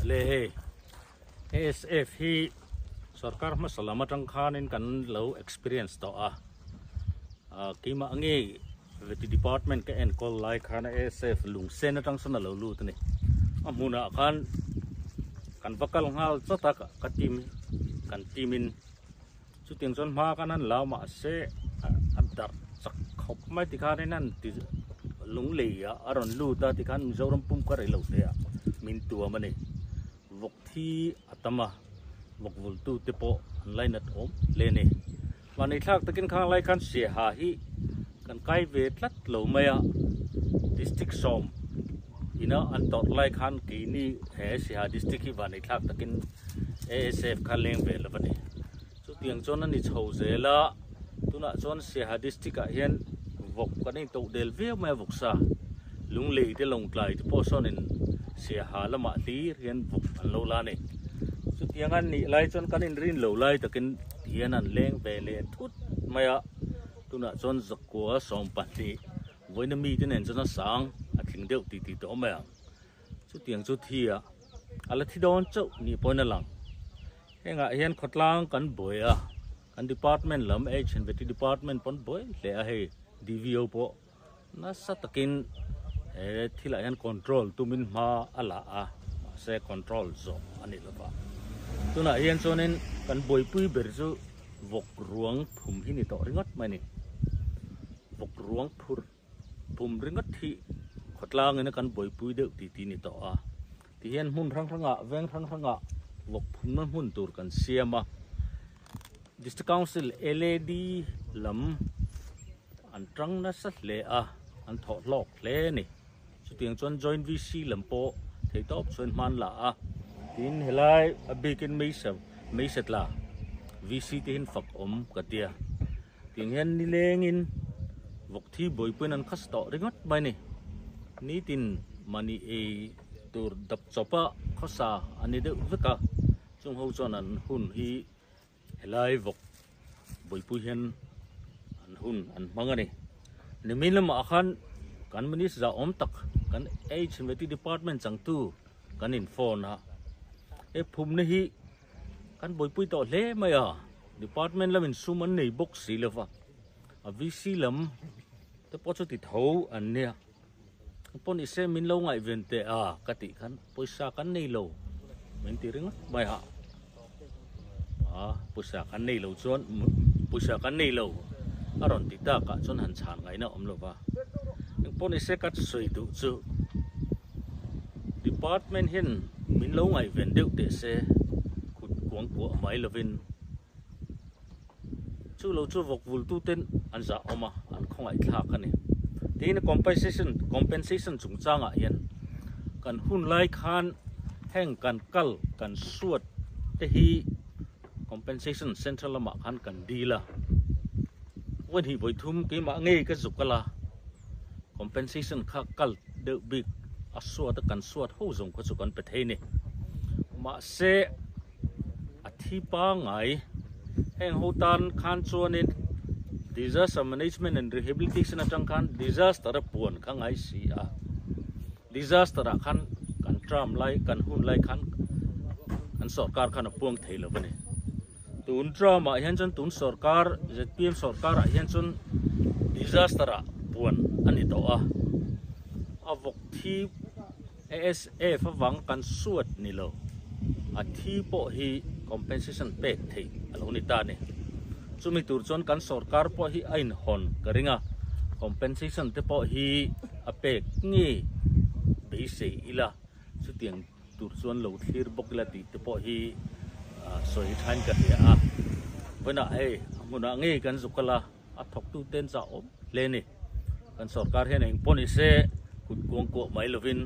Le hei ASF hi sorkar hmasa lam atang khanin kan lo experience tawh a ah keimah nge veti department ka enkawl lai khan ASF lungsen atang sawn a lo lut a ni a hmunah khan kan va kal nghal chawt a ka team kan team in. Chutiang chuan hma khan an lau mahse a darh chak khawp mai tikhanin an ti lunglei ah a rawn lut a tikhan Mizoram pum kha rei lo te ah min tuam a ni. Vawk thi a tam a, vawk vul tu te pawh an lainat awm hle a ni. Mahni thlak takin khang lai khan Siaha hi kan kai ve tlat lo mai a, District sawm ina an tawrh lai khan keini he Siaha District hi vanei thlak takin ASF kha leng ve lo a ni. Chutiang chuan a ni chho zel a, tunah chuan Siaha District ah hian vawk kan intoh del viau mai a vawksa Lunglei te Lawngtlai te pawh sawnin Siaha lamah hlir hian vawk an lo la a ni. Chutiang a nih lai chuan kan inrin lo lai takin hian an leng ve leh thut mai a, tunah chuan zakua 12 vawiina mite nen chuan a sang a tling deuh tih tih tawh mai ang. Chutiang chu thi a, a la thi dawn chauh nih pawhin a lang. Hengah hian khawtlang kan buai a, kan department lam H and Vety department pawn buai hle a hei DVO pawh nasa takin he thilah hian control tumin hma a la a, mahse control zawh a ni lova. Tunah hian chuanin kan buaipui ber chu vawk ruang phum hi ni tawh ringawt mai a ni. Vawk ruang phur. Pum ringawt hi khawtlangin a kan buaipui deuh ti tih a ni tawh a, tihian hmun hrang hrangah veng hrang hrangah vawk phumna hmun tur kan siam a, District Council LAD lam an tang nasa hle a, an thawh hlawk hle a ni. Chutiang chuan Joint VC lam pawh theihtawp chuan hman la a, tin helai a bikin Meisa Meisetla VC te hian fak awm ka tia. Tiang hian nilengin vawk thi buaipuiin an khas tawh ringawt mai a ni. Nitin mahni ei tur dap chawpa khawsa a ni deuh vek a, chung ho chuan an hun hi helai vawk buaipui hian an hun an hmang a ni. Nimin lamah khan kan minister zahawm tak kan HMT department changtu kan in phone a, he phumna hi Kan buaipui tawh hle mai a, department lamin sum an nei bawk si lova, a VC lam te pawh chu ti tho an nia, pawh ni se min lo ngaihven teh a ka tih khan pawisa kan nei lo min ti ringawt mai a, a pawisa kan nei lo chuan pawisa kan nei lo a rawn ti tak ah chuan han chhan ngaihna a awm lova, engpawh ni se ka sawi duh chu. Department hian min lo ngaihven deuh teh se kut kuang kuah mai lovin chu lo chu vawk vul tu ten an zah awm a an khawngaih thlak a ni. Tin compensation compensation chungchangah hian kan hun lai khan heng kan kal kan suat te hi compensation central lamah khan kan dil a vawi hnih vawi thum keimah ngei ka zuk a la compensation kha kal deuh bik a suat a kan suat ho zawng kha chu kan pe thei a ni mahse a thi pangngai heng ho tan khan chuanin disaster management and rehabilitation atang khan disaster a puan kha ngai si a. Disaster ah khan kan term lai kan hun lai khan kan sorkar khan a puang thei lo a ni. Tun term ah hian chuan tun sorkar zpm sorkar ah hian chuan disaster ah puan a ni tawh a. A vawk thi ASF avang kan suat ni lo a thi pawh hi compensation pek theih a lo ni ta a ni. Chumi tur chuan kan sorkar pawh hi a inhawn ka ring a, compensation te pawh hi a pek nge beisei ila chutiang tur chuan lo thlir bawk ila tih te pawh hi sawi thain ka hria a. Vawiinah hei a hmunah ngei kan zuk kal a, a thawktu ten chah awm hle a ni. Kan sorkar hian eng pawh ni se kut kuang kuah mai lovin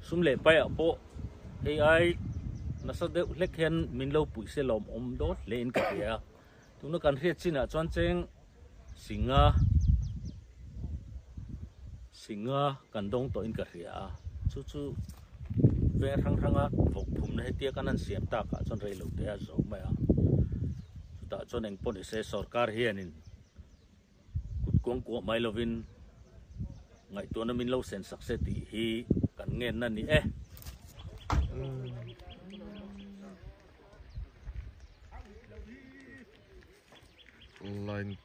sum leh paiah pawh hei ai nasa deuh hlek hian min lo puih se lawmawm dawt hle in ka hria a. Tuna kan hriat chinah chuan cheng Singa Singa kan dawng tawhin ka hria a, chu chu veng hrang hranga vawk phumna hetia kan han siam takah chuan rei lo te a zo mai a, chutah chuan engpawh ni se sorkar hianin. kuangkuah mai lovin ngaihtuahna min lo sen sak se tih hi kan ngenna ni e. Line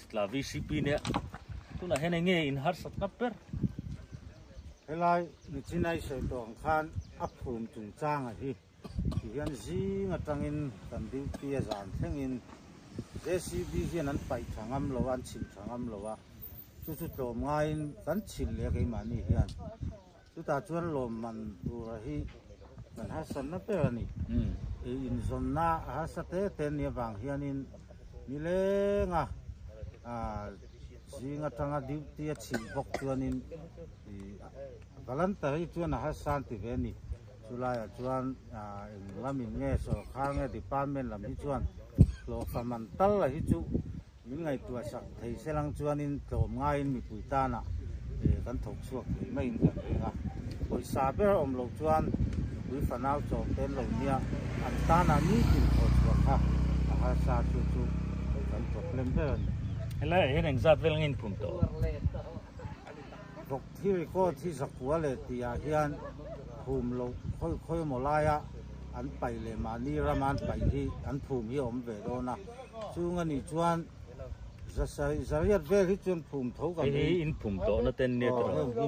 Tla VCP nia tunah hian enge in harsatna ber? Helai Nichinai sawi tawh ang khan a phum chungchanga hi ti hian zing atangin kan duty a zan thlengin JCB hian an paih tha ngam lo a, an chhilh tha ngam lo a, chu chu tlawm ngaiin kan chhilh leh a keimahni hian. Chutah chuan lawmman tura hi kan harsatna ber a ni. Ei inzawnna a harsa te te ni avang hianin nilenga zing atanga duty a chhilh bawk chuanin voluntary chuan a harsa an ti ve a ni. Chulaiah chuan eng lamin nge sawrkhar nge department lam hi chuan hlawhfa man tal la hi chu Min ngaihtuah sak thei se lang chuanin tlawm ngaiin mipui tanah kan thawk chhuak thei maiin kan ring a. Pawisa ber a awm loh chuan mipui fanau chawm te an lo nia, an tanah nitin thawh chhuah kha a harsa chu chu kan problem ber a ni. Helaiah hian engzat vel nge inphum tawh? Vawk thi record hi zakua leh tihah hian phum loh khawi khawi emaw laia an paih leh mahni rama an paih hi an phum hi a awm ve dawn a. Chung a nih chuan zariat vel hi chuan phum tho kan ring. Hei hi in phum tawh na ten nia tawh. Heng hi.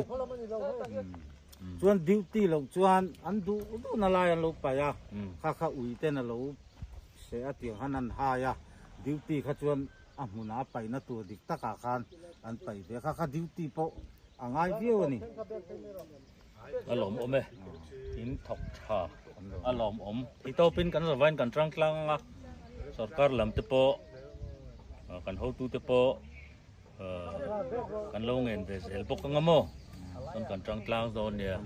Chuan duty loh chuan an duh duh na lai an lo paih a, kha kha ui ten a lo seh a tiang khan an hai a, duty kha chuan a hmunah a paihna tur dik takah khan an paih ve a, kha kha duty pawh a ngai viau a ni. A lawmawm e, in thawk tha a lawmawm. Thei tawpin kan zavain kan tang tlang ang a, sorkar lam te pawh kan hotu te pawh kan lo ngen ve zel bawk ang a maw, chuan kan tang tlang dawn nia.